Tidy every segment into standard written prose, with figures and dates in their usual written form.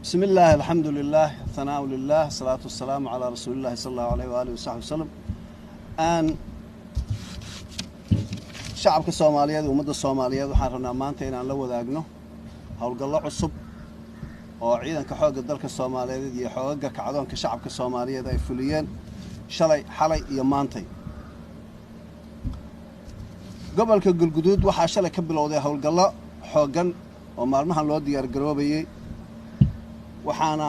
Bismi illaahi, alxamdu lilah, hanaau lilah, asalaatu wasalaamu calaa rasuuli illahi sala allahu aleyh waaalih wasaxbi wasalam. Aan shacabka Soomaaliyeed, ummadda Soomaaliyeed, waxaan rabnaa maanta inaan la wadaagno howlgallo cusub oo ciidanka xoogga dalka Soomaaliyeed iyo xoogaga kacdoonka shacabka Soomaaliyeed ay fuliyeen shalay, xalay iyo maantay. Gobolka Galguduud waxaa shalay ka bilowday howlgallo xooggan oo maalmahan loo diyaargaroobayey, waxaana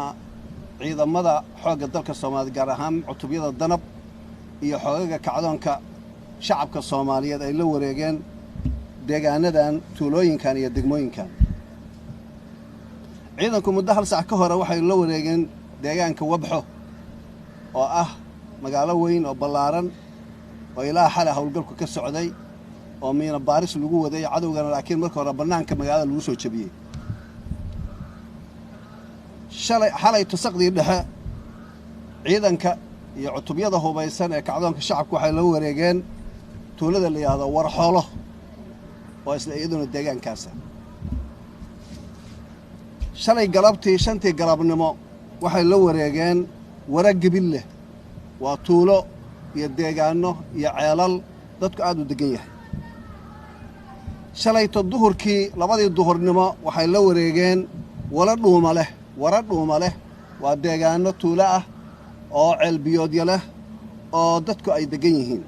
ciidamada xoogga dalka Soomaaliyeed, gaar ahaan cutubyada Danab iyo xoogaga kacdoonka shacabka Soomaaliyeed, ay la wareegeen deegaanadan, tuulooyinkan iyo degmooyinkan. Ciidanku muddo hal sac ka hore waxay la wareegeen deegaanka Wabxo, oo ah magaalo weyn oo ballaaran oo ilaa xalay howlgalku ka socday oo miina baaris lagu waday cadowgana, laakiin marka hore bannaanka magaalada lagu soo jebiyey. Shalay, xalay tusaqdii dhexe, ciidanka iyo cutubyada hubaysan ee kacdoonka shacabku waxay la wareegeen tuulada la yidhaahdo Warxoolo, oo isla iyaduna deegaankaasa. Shalay galabtii, 5tii galabnimo, waxay la wareegeen Wara Gebilleh. Waa tuulo iyo deegaano iyo ceelal dadku aad u deggan yahay. Shalayto duhurkii, 2dii duhurnimo, waxay la wareegeen Wala Dhuuma leh. Wara Dhuuma leh waa deegaano tuulo ah oo ceelbiyoodya leh oo dadku ay deggan yihiin.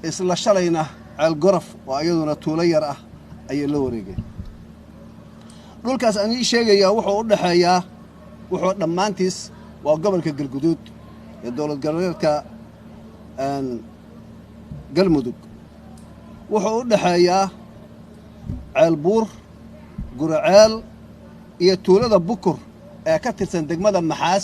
Isla shalayna Ceel Gorof, oo iyaduna tuulo yar ah, ayay la wareegeen. Dhulkaas aan ii sheegayaa wuxuu u dhexeeyaa, wuxuu dhammaantiis waa gobolka Galguduud ee dowlad goboleedka Galmudug. Wuxuu u dhexeeyaa Ceelbuur, Guriceel iyo tuulada Bukur ee ka tirsan degmada Maxaas.